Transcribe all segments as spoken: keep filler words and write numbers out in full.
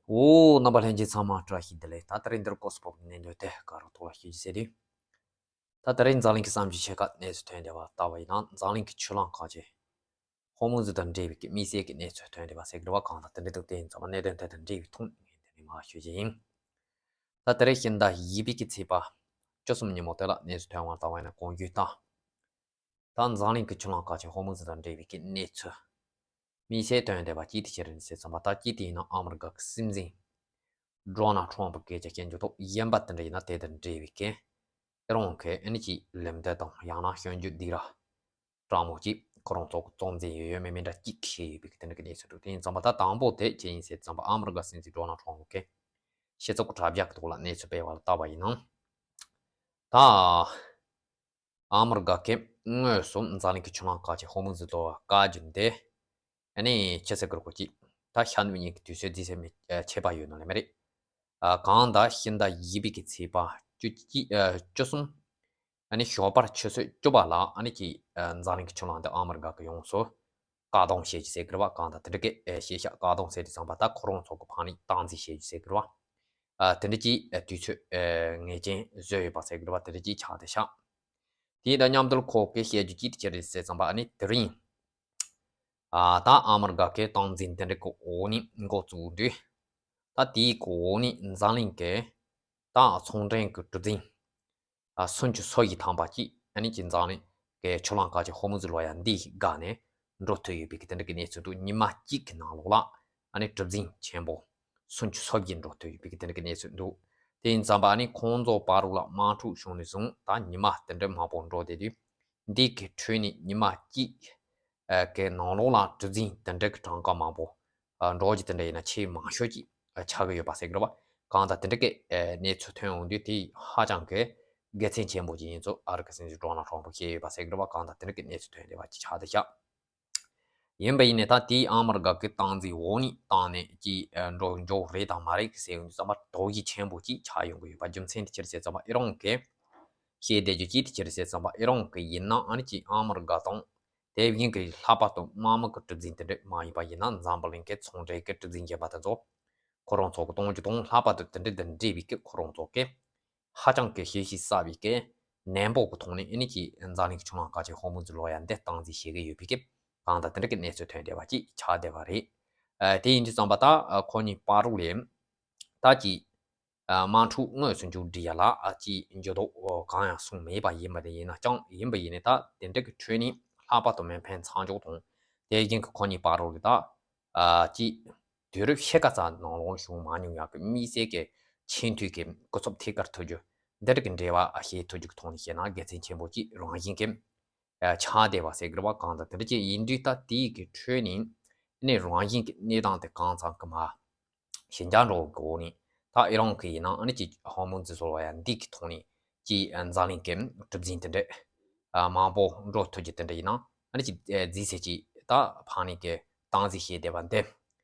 འོ། རྣམ་པ་ལྷན་རྒྱས་ཚང་མ་བཀྲ་ཤིས་བདེ་ལེགས། ད་དེ་རིང་འདིར་ཀོ་སི་པོབ་གནས་འདོད་དེ་ག་རུ་ཐོག་ལ་ཞུ་རྒྱུ་ཟེར་དུས། ད་དེ་རིང་འཛམ་གླིང་གི་བསམ་གཞིག་ཆེ་ཁག་གནས་ཚུལ་ཐོན་བསྡད་པ་ལྟ་བ་ཡིན་ན། འཛམ་གླིང་གི་ཆུ་ལྷག་ཁག་ཆེ་ཧོར་མུ་ཛི་དང་འབྲེལ་བའི་གི་དམིགས་བསལ་གྱི་གནས་ཚུལ་ཐོན་བསྡད་པ་ཟེར་གི་རེད་བ། གང་ལྟར་དེ་འདྲ་འདུག་དེ་ཡིན་ཙང་གནད་དོན་དེ་དང་འབྲེལ་བའི་ཐོག་ངས་དེ་ནས་མར་ཞུ་རྒྱུ་ཡིན། ད་དེ་རིང་ཕྱི་ཟླ་བཞི་པའི་གི་ཚེས་པ་བཅུ་གསུམ་ཉིན་མོ་དེ་ལ་གནས་ཚུལ་ཐོན་བ་ལྟ་བ་ཡིན་ན། གོང་ཞུས་ལྟར། ད་འཛམ་གླིང་གི་ཆུ་ལྷག་ཁག་ཆེ་ཧོར་མུ་ཛི་དང་འབྲེལ་བའི་གི་གནས་ཚུལ་དམིགས་བསལ་ཐོན་བསྡད་པ་གཅིག་དེ་ཅི་རེད་ཟེར་ཙམ་པ། ད་གཅིག་དེ་ཡིན་ན་ཨ་མི་རི་ཀ་གི་སྲིད་འཛིན་ཌོ་ནལ་ཊམ་པ་སྐད་ཆ་བཤད་རྒྱུ་ཐོག་ཡིན་པ་དེ་འདྲ་ཡིན་ན། དེ་དང་འབྲེལ་བའི་གི་ཨེ་རང་གི་ཨ་ནི་ཅིག་ལམ་སྟོན་དང་ཡང་ན་སྐྱོན་བརྗོད་སྡིགས་ར་དྲང་མོ་ཅིག་ཁོ་རང་ཚོ་གི་གཙོ་འཛིན་ཡོད་ཡོད་མེད་མེད་འདྲ་གཅིག་བཤད་ཡོད་པའི་གི་དེ་འདྲ་གི་གནས་ཚུལ་འདུག་དེ་ཡིན་ཙམ་པ་ད་དང་པོ་དེ་ཅི་ཡིན་ཟེར་ཙམ་པ། ཨ་མི་རི་ཀ་སྲིད་འཛིན་ཌོ་ནལ་ཊམ་པ་གིས་སྤྱི་ཚོགས་ཀྱི་དྲ་རྒྱ་གི་ཐོག་ལ་གནས་ཚུལ་སྤེལ་བ་ལ་ལྟ་བ་ཡིན་ན། ད་ཨ་མི་རི་ཀ་གིས་དངོས་སུ་འཛམ་གླིང་གི་ཆུ་ལྷག་ཁག་ཆེ་ཧོར་མུ་ཛི་ལོགས་ལ་བཀག་རྒྱུ་འདི། ཨ་ནི་ཕྱི་ཚེས་ཀྱི་རོ་གཅིག་ད་ཤར་ནུབ་གཉིས་ཀྱི་དུས་ཚོད་རྩིས་ཟིན་མི་ཆད་པ་ཡོད་ནོ་ལེ་མ་རེད། ཨ་གང་ལྟར་ཕྱི་ཟླ་བཞི་པའི་གི་ཚེས་པ་བཅུ་གཅིག་ཨ་བཅུ་གསུམ། ཨ་ནི་ཞོགས་པར་ཆུ་ཚོད་བཅུ་པ་ལ་ཨ་ནི་ཅིག་ཨ་འཛམ་གླིང་གི་ཆུ་ལྷག་འདི་ཨ་མི་རི་ཀ་གིས་ཡོངས་སུ་བཀག་སྡོམ་བྱེད་རྒྱུ་ཟེར་གི་རེད་བ། གང་ལྟར་དེ་འདྲ་གི་ཨ་བྱས་ཤག་བཀག་སྡོམ་ཟེར་དུས་ཙམ་པ་ད་ཁོ་རང་ཚོ་གི་ཕར་ནས་སྟངས་འཛིན་བྱེད་རྒྱུ་ཟེར་གི་རེད་བ། ཨ་དེ་འདྲ་ཅིག་ཨ་དུས་ཚོད་ཨ་ངེས་ཅན་བཟོས་ཡོད་པ་ཟེར་གི་རེད་བ། དེ་འདྲ་ཅིག་ཆགས་བསྡད་ཤག་དེ་དང་མཉམ་དུ་ཁོ་གིས་བཤད་རྒྱུ་གཅིག་དེ་ཅི་རེད་ཟེར་ཙམ་པ། ཨ་ནི་དེ་རིང་ཨ་ད་ཨ་མི་རི་ཀ་གི་སྟངས་འཛིན་དེ་འདྲ་གི་འོག་ནས་འགོ་བཙུགས་དུས། ད་དེའི་གི་འོག་ནས་འཛམ་གླིང་གི་ད་ཚོང་འབྲེལ་གྱི་གྲུ་གཟིངས་ཨ་སུམ་ཅུ་སོ་བཞི་ཐམ་པ་ཅིག་ཨ་ནི་ཅིག་འཛམ་གླིང་གི་ཆུ་ལྷག་ཁག་ཆེ་ཧོར་མུ་ཛི་ལོགས་ལ་འདི་བརྒལ་ནས་འགྲོ་ཐུབ་ཡོད་པའི་གི་དེ་འདྲ་གི་གནས་ཚུལ་འདུག་ཉི་མ་གཅིག་གི་ནང་ལོགས་ལ་ཨ་ནི་གྲུ་གཟིངས་ཆེན་པོ་སུམ་ཅུ་སོ་བཞི་འགྲོ་ཐུབ་ཡོད་པའི་གི་དེ་འདྲ་གི་གནས་ཚུལ་འདུག་དེ་ཡིན་ཙམ་པ་ཨ་ནི་ཁོང་ཚོ་བར་དུ་ལ་དམག་འཁྲུག་བྱུང་ནས་བཟུང་ད་ཉི་མ་དེ་འདྲ་མང་པོ་འགྲོ་བསྡད་དུས། འདི་གི་ཁྲོད་ནས་ཉི་མ་གཅིག་ཨ་གི་ནང་ལོགས་ལ་གྲུ་གཟིངས་དེ་འདྲ་གི་གྲངས་ཀ་མང་པོ་ཨ་འགྲོ་རྒྱུ་དེ་འདྲ་ཡིན་ན་ཆེས་མང་ཤོས་ཅིག་ཨ་ཆགས་ཀྱི་ཡོད་པ་ཟེར་གི་རེད་བ། གང་ལྟར་དེ་འདྲ་གི་ཨ་གནས་ཚུལ་ཐོན་འོང་དུས་དེ་ཧ་ཅང་གི་དགེ་མཚན་ཆེན་པོ་ཅིག་ཡིན་ཚུལ་ཨ་རི་གི་སྲིད་འཛིན་ཌོ་ནལ་ཊམ་པས་བཤད་ཡོད་པ་ཟེར་གི་རེད་བ། གང་ལྟར་དེ་འདྲ་གི་གནས་ཚུལ་ཐོན་བསྡད་པ་ཅིག་ཆགས་བསྡད་ཤག་ཡིན་པ་ཡིན་ནའི་ད་དེའི་ཨ་མི་རི་ཀ་གི་སྟངས་འཛིན་འོག་ནས་བཏང་ནས་ཀྱི་ཨ་འགྲོ་འགྲོ་རེད་དང་མ་རེད་ཟེར་ཡོང་དུས་ཙམ་པ་དོགས་གཞི་ཆེན་པོ་ཅིག་ཆགས་ཡོང་གི་ཡོད་པ། རྒྱུ་མཚན་དེ་ཅི་རེད་ཟེར་ཙམ་པ། ཨེ་རང་གིས་བཤད་བསྡད་རྒྱུ་ཅིག་དེ་ཅི་རེད་ཟེར་ཙམ་པ། ཨེ་རང་གིས་ཡིན་ན་ཨ་ནི་ཅིག་ཨ་མི་རི་ཀ་དང་དེ་བཞིན་གྱི་ལྷག་པར་དུ་དམག་མི་གི་གྲུ་གཟིངས་དེ་འདྲ་མ་ཡིན་པ་ཡིན་ན་འཛམ་བུ་གླིང་གི་ཚོང་འབྲེལ་གྱི་གྲུ་གཟིངས་ཡིན་པ་དེ་ཚོ་ཁོ་རང་ཚོ་གི་གཏོང་རྒྱུ་དང་། ལྷག་པར་དུ་དེ་འདྲ་དང་འབྲེལ་བའི་གི་ཁོ་རང་ཚོ་གི་ཧ་ཅང་གི་ཤེས་བྱའི་གསར་བའི་གི་ནན་པོ་གི་ཐོག་ནས་ཨ་ནི་ཅིག་འཛམ་གླིང་གི་ཆུ་ལྷག་ཁག་ཆེ་ཧོར་མུ་ཛི་ལོགས་ལ་འདི་སྟངས་འཛིན་བྱེད་ཀྱི་ཡོད་པའི་གི་གང་ལྟར་དེ་འདྲ་གི་གནས་ཚུལ་ཐོན་བསྡད་པ་ཅིག་ཆགས་བསྡད་པ་རེད། ཨ་དེ་ཡིན་དུས་ཙམ་པ་ད་ཨ་ཁོ་གཉིས་བར་དུ་ལ་ད་ཅིག་ཨ་དམག་འཁྲུག་དངོས་སུ་མཇུག་སྒྲིལ་ཡ་ལ་ཨ་ཅིག་འགྱུར་ལྡོག་གང་ཡང་སོང་མེད་པ་ཡིན་པ་དེ་ཡིན་ན་ཀྱང་། ཡིན་པ་ཡིན་ནའི་ད་དེ་འདྲ་གི་ཁྲོད་ནས་ལྷག་པར་དུ་མེ་འཕེན་མཚམས་འཇོག་དང་དེ་བཞིན་གྱི་ཁོ་གཉིས་བར་དུ་ལ་ད་ཨ་ཅིག་དུས་རབས་ཕྱེད་ཀ་ཙམ་ནང་ལོགས་བྱུང་མ་མྱོང་ཡག་གི་དམིགས་བསལ་གྱི་ཆེས་མཐོའི་གི་སྐུ་ཚབ་ཐད་ཀར་ཐུག་རྒྱུ་འདི་འདྲ་གི་འབྲེལ་བ་བྱེད་ཐུབ་རྒྱུ་གི་ཐོག་ནས་བཤད་ན་དགེ་མཚན་ཆེན་པོ་ཅིག་རང་བཞིན་གྱི་ཨ་ཆགས་བསྡད་པ་ཟེར་གི་རེད་བ། གང་ལྟར་དེ་འདྲ་ཅིག་ཡིན་དུས་ད་དེའི་གི་ཁྲོད་ནས་ཨ་ནི་རང་བཞིན་གྱི་གནས་སྟངས་དེ་གང་ཚང་གི་མ་ཞི་འཇགས་འགྲོ་གི་འོག་ནས། ད་ཨེ་རང་གི་ཡིན་ན་ཨ་ནི་ཅིག་ཧོར་མུ་ཛི་ལོགས་ལ་འདི་གི་ཐོག་ནས་ཅིག་ཨ་འཛམ་གླིང་གི་གྲུ་གཟིངས་དེ་འདྲ་ཨ་མང་པོ་འགྲོ་ཐུབ་རྒྱུ་དེ་འདྲ་ཡིན་ན་ཨ་ནི་ཅིག་ཨ་རྫིས་ཚད་ཅིག་ད་ཕར་ནས་གི་སྟངས་འཛིན་བྱས་བསྡད་པ་འདི།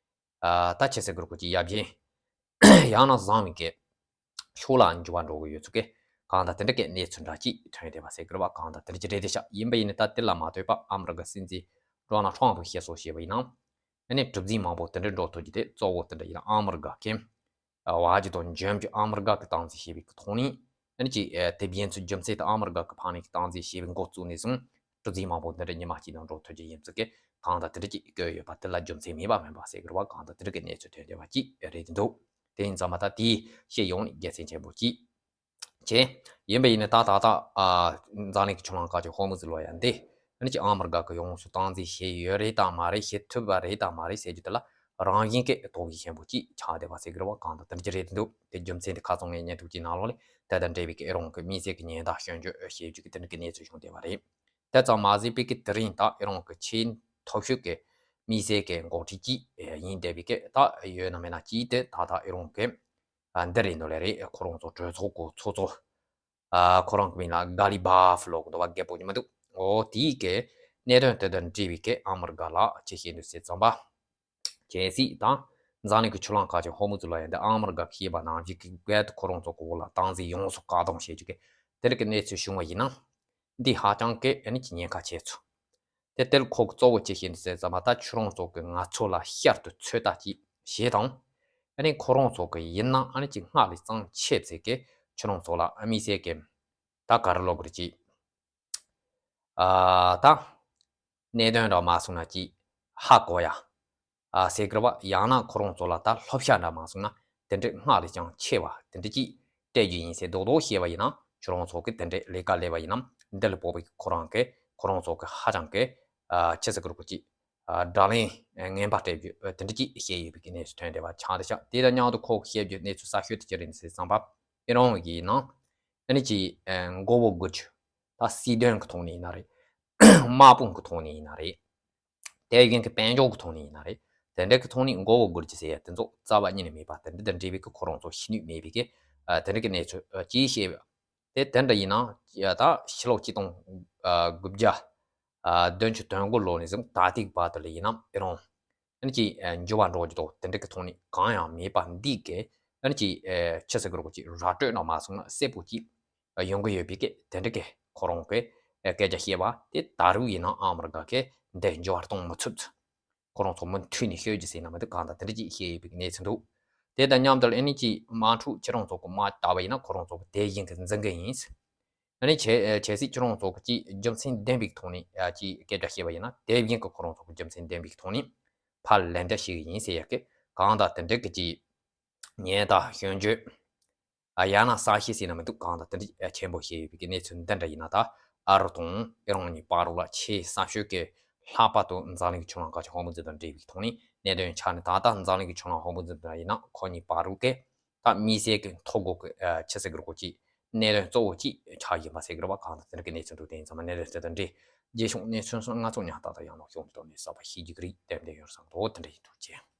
ཨ་ད་ཁྱེད་ཚོ་གི་རུ་ཀོ་ཅིག་ཡ་བཞིན་ཡང་ན་བཟང་བའི་གི་ཕྱོགས་ལ་འགྱུར་བ་འགྲོ་གི་ཡོད་ཚུལ་གི་གང་ལྟར་དེ་འདྲ་གི་གནས་ཚུལ་འདྲ་ཅིག་ཐོན་བསྡད་པ་ཟེར་གི་རེད་བ། གང་ལྟར་དེ་འདྲ་ཅིག་རེད་བསྡད་ཤག་ཡིན་པ་ཡིན་ནའི་ད་དེ་ལ་མ་ལྟོས་པ་ཨ་མི་རི་ཀ་སྲིད་འཛིན་ཌོ་ནལ་ཊམ་པས་བཤད་སྲོལ་བྱས་པ་ཡིན་ན། ཨ་ནི་གྲུ་གཟིངས་མང་པོ་དེ་འདྲ་འགྲོ་ཐུབ་རྒྱུ་དེ་གཙོ་བོ་དེ་འདྲ་ཡིན་ན་ཨ་མི་རི་ཀ་གི་ཨ་བ་ཇི་དང་འཇོན་རྒྱུ་ཨ་མི་རི་ཀ་གི་སྟངས་འཛིན་བྱས་པའི་གི་ཐོག་ནས་ཨ་ནི་ཅིག་ཨ་དེ་བཞིན་ཚུལ་རྒྱུ་མཚན་དེ་ཨ་མི་རི་ཀ་གི་ཕར་ནས་གི་སྟངས་འཛིན་བྱས་པའི་འགོ་བཙུགས་ནས་བཟུང་གྲུ་གཟིངས་མང་པོ་འདི་འདྲ་ཉི་མ་གཅིག་ནང་འགྲོ་ཐུབ་རྒྱུ་ཡིན་ཚུལ་གི་གང་ལྟར་དེ་འདྲ་ཅིག་བཀོད་ཡོད་པ་དེ་ལ་རྒྱུ་མཚན་མེད་པ་མིན་པ་ཟེར་གི་རེད་བ། གང་ལྟར་དེ་འདྲ་གི་གནས་ཚུལ་ཐོན་བསྡད་པ་ཅིག་རེད་འདུག་དེ་ཡིན་ཙང་མ་ད་དེའི་ཤེས་ཡོང་ནས་དགེ་མཚན་ཆེན་པོ་ཅིག་བྱས། ཡིན་པ་ཡིན་ནའི་ད་ད་ད་ཨ་འཛམ་གླིང་གི་ཆུ་ལྷག་ཁག་ཆེ་ཧོར་མུ་ཛི་ལོགས་ལ་འདི་ཨ་ནི་ཅིག་ཨ་མི་རི་ཀ་གི་ཡོངས་སུ་སྟངས་འཛིན་བྱས་ཡོད་རེད་དང་མ་རེད། བྱེད་ཐུབ་པ་རེད་དང་མ་རེད་ཟེར་རྒྱུ་དེ་ལ་རང་བཞིན་གྱི་དོགས་གཞི་ཆེན་པོ་ཅིག་ཆགས་བསྡད་པ་ཟེར་གི་རེད་བ། གང་ལྟར་དེ་འདྲ་ཅིག་རེད་འདུག་དེ་རྒྱུ་མཚན་དེ་ཁ་སང་ངས་བརྙན་ཐུང་གཅིག་ནང་ལོགས་ལ་དེ་དང་འབྲེལ་བའི་གི་ཨེ་རང་གི་དམིགས་བསལ་གྱི་ཉེན་བརྡ་སྐྱོན་བརྗོད་བྱེད་རྒྱུ་གི་དེ་འདྲ་གི་གནས་ཚུལ་བྱུང་བསྡད་པ་རེད། དེ་ཙམ་མ་ཟད་པའི་གི་དེ་རིང་ད་ཨེ་རང་གི་ཆེས་མཐོ་ཤོས་ཀྱི་དམིགས་བསལ་གྱི་འགོ་ཁྲིད་ཅིག་ཡིན་བསྡད་པའི་གི་ད་ཡོད་ན་མེད་ན་ཅིག་དེ་ད་ད་ཨེ་རང་གི་ཨ་འདི་རེད་འདུག་ལེ་རེད། ཁོ་རང་ཚོ་གྲོས་ཚོགས་ཀྱི་ཚོགས་གཙོ་ཨ་ཁོ་རང་གི་མིང་ལ་གྷ་ལི་བྷ་ཧྥི་ལོ་གི་འདུག་བ། རྒད་པོ་ཉི་མ་འདུག་འོ་དེའི་གི་གནད་དོན་དེ་དང་འབྲེལ་བའི་གི་ཨ་མི་རི་ཀ་ལ་ཅི་བཤད་འདུག་ཟེར་ཙམ་པ། གལ་སྲིད་དང་འཛམ་གླིང་གི་ཆུ་ལྷག་ཁག་ཆེ་ཧོར་མུ་ཛི་ལོགས་ལ་འདི་ཨ་མི་རི་ཀ་གིས་བཤད་པ་ནང་བཞིན་གི་སྒང་དུ་ཁོ་རང་ཚོ་གི་འོག་ལ་སྟངས་འཛིན་ཡོངས་སུ་བཀག་སྡོམ་བྱེད་རྒྱུ་གི་དེ་འདྲ་གི་གནས་ཚུལ་བྱུང་བ་ཡིན་ན། འདི་ཧ་ཅང་གི་ཨ་ནི་ཅིག་ཉེན་ཁ་ཆེ་ཚུལ། དེ་དེར་ཁོ་གི་གཙོ་བོ་ཅི་བཤད་འདུག་ཟེར་ཙམ་པ། ད་ཁྱོད་རང་ཚོ་གིས་ང་ཚོ་ལ་བསྐྱར་དུ་ཚོད་ལྟ་ཅིག་བྱེད་དང་། ཨ་ནི་ཁོ་རང་ཚོ་གི་ཡིན་ན་ཨ་ནི་ཅིག་སྔགས་ལས་གཙང་ཆེ་ཚེ་གི་ཁྱོད་རང་ཚོ་ལ་ཨ་མི་སེ་གི་ད་ག་རེ་ལབ་དགོས་རེད་ཅིག་ཨ་ད་གནད་དོན་འདྲ་མ་སོང་ན་ཅིག་ཧ་གོ་ཡ། ཨ་ཟེར་གི་རེད་བ། ཡང་ན་ཁོ་རང་ཚོ་ལ་ད་སློབ་བྱ་འདྲ་མ་སོང་ན་དེ་འདྲའི་སྔགས་ལས་ཀྱང་ཆེ་བ་དེ་འདྲ་ཅིག་སྤྲད་རྒྱུ་ཡིན་ཟེར་རྡོག་རྡོག་བཤད་པ་ཡིན་ན་ཁྱོད་རང་ཚོ་གི་དེ་འདྲའི་ལས་ཀ་ལས་པ་ཡིན་ན་འདི་ལ་སྤོབས་པའི་ཁོ་རང་གི་ཁོ་རང་ཚོ་གི་ཧ་ཅང་གི་ཨ་ཆི་ཟེར་གི་རེད་གོ་ཅིག་ཨ་དགྲ་ལན་ངན་པ་སྤྲད་རྒྱུ་དེ་འདྲ་ཅིག་བཤད་ཡོད་པའི་གི་གནས་ཚུལ་ཐོན་བསྡད་པ་ཆགས་འདི་ཆགས། དེ་དང་མཉམ་དུ་ཁོ་གི་བཤད་རྒྱུ་གནས་ཚུལ་གསར་ཤོས་དེ་ཅི་རེད་ཟེར་བསམ་པ་ཨེ་རང་གི་ཡིན་ན་ཨ་ནི་ཅིག་མགོ་བོ་དགུ་ཆུ་ད་སྲིད་དོན་གི་ཐོག་ནས་ཡིན་ན་རེད། དམག་དཔུང་གི་ཐོག་ནས་ཡིན་ན་རེད། དེ་བཞིན་གྱི་དཔལ་འབྱོར་གྱི་ཐོག་ནས་ཡིན་ན་རེད། དེ་འདྲ་གི་ཐོག་ནས་མགོ་བོ་སྒུར་གྱི་ཟེར་ཡ་དེ་ཚོ་རྩ་བ་ཉིད་ནས་མེད་པ་དེ་འདྲ་དང་འབྲེལ་བའི་གི་ཁོ་རང་ཚོ་ཤེས་ནུས་མེད་པའི་གི་དེ་འདྲ་གི་གནས་ཚུལ་ཅིག་བཤད་ཡོད། དེ་དེ་འདྲ་ཡིན་ན་ད་ཕྱི་ལོ་གཅིག་སྟོང་དགུ་བརྒྱ་བདུན་ཅུ་དོན་དགུ་ལོ་ནས་བཟུང་ད་ཐེངས་བར་དུ་ལ་ཡིན་ན་ཨེ་རང་ཨ་ནི་ཅིག་འགྱུར་བ་འགྲོ་རྒྱུ་དང་དེ་འདྲ་གི་ཐོག་ནས་གང་ཡང་མེད་པ་འདི་གི་ཨ་ནི་ཅིག་ཆི་ཟེར་གི་རེད་གོ་ཅིག་ར་སྤྲོད་ན་མ་སོང་ན་གསལ་པོ་ཅིག་ཡོང་གི་ཡོད་པའི་སྐད་དེ་འདྲ་གི་ཁོ་རང་གི་སྐད་ཆ་བཤད་པ་དེ་ད་རུང་ཡིན་ན་ཨ་མི་རི་ཀ་གི་འདི་འགྱུར་བ་གཏོང་མི་ཚུགས། ཁོ་རང་ཚོ་མུ་མཐུད་ནས་ཤོད་རྒྱུ་ཟེར་ན་མི་འདུག་གང་ལྟར་དེ་འདྲ་ཅིག་བཤད་ཡོད་པའི་གནས་ཚུལ་འདུག་དེ་དང་མཉམ་དུ་ཨ་ནི་ཅིག་དམག་འཁྲུག་ཁྱེད་རང་ཚོ་གི་དམག་བཏང་བ་ཡིན་ན་ཁོ་རང་ཚོ་གི་དེ་བཞིན་གི་འཛིན་གི་ཡིན། ཨ་ནི་བྱས་བྱས་སྲིད་ཁྱེད་རང་ཚོ་གི་ཅིག་རྒྱུ་མཚན་ལྡན་པའི་ཐོག་ནས་ཅིག་སྐད་ཆ་བཤད་པ་ཡིན་ན་དེ་བཞིན་གི་ཁོ་རང་ཚོ་གི་རྒྱུ་མཚན་ལྡན་པའི་ཐོག་ནས་ཕར་ལན་འདེབས་བྱེད་གི་ཡིན་ཟེར་ཡ་གི་གང་ལྟར་དེ་འདྲ་གི་ཅིག་ཉེས་དང་སྐྱོན་བརྗོད། ཨ་ཡང་ན་གསལ་བཤད་ཟེར་ན་མི་འདུག་གང་ལྟར་དེ་འདྲ་ཆེན་པོ་བཤད་ཡོད་པའི་གནས་ཚུལ་འདི་འདྲ་ཡིན་ན་ད་ཨ་རི་དང་ཨི་རན་གཉིས་བར་ལ་ཆེས་གསར་ཤོས་ཀྱི་ལྷག་པར་དུ་འཛམ་གླིང་གི་ཕྱི་ནང་ག་ཆ་ཧོར་མུ་ཛི་དང་འབྲེལ་བའི་ཐོག་ནས་གནད་དོན་ཆགས་ནས་ད་ལྟ་འཛམ་གླིང་གི་ཕྱི་ནང་ཧོར་མུ་ཛི་དང་ཡིན་ན་ཁོ་གཉིས་བར་ལ་གི་ད་དམིགས་བསལ་གྱི་ཐོ་འགོད་ཀྱི་ཆི་ཟེར་གི་རེད་གོ་ཅིག་གནད་དོན་གཙོ་བོ་ཅིག་ཆགས་ཡིན་པ་ཟེར་གི་རེད་བ། གང་ལྟར་དེ་འདྲ་གི་གནས་ཚུལ་འདུག་དེ་ཡིན་ཙང་མ་གནད་དོན་དེ་དང་འབྲེལ་རྗེས་ཕྱོགས་གནས་ཚུལ་སོགས་ང་ཚོ་ཉག་ཏག་ཏག་ཡང་ནོར་ཤོང་གི་ཐོག་ནས་གསར་པ་ཤེས་རྒྱུ་གི་རིགས་ཏན་ཏན་ཡོད་བསམ་འདུག་དེ་འདྲ་ཡིན་འདུག་ཅེས།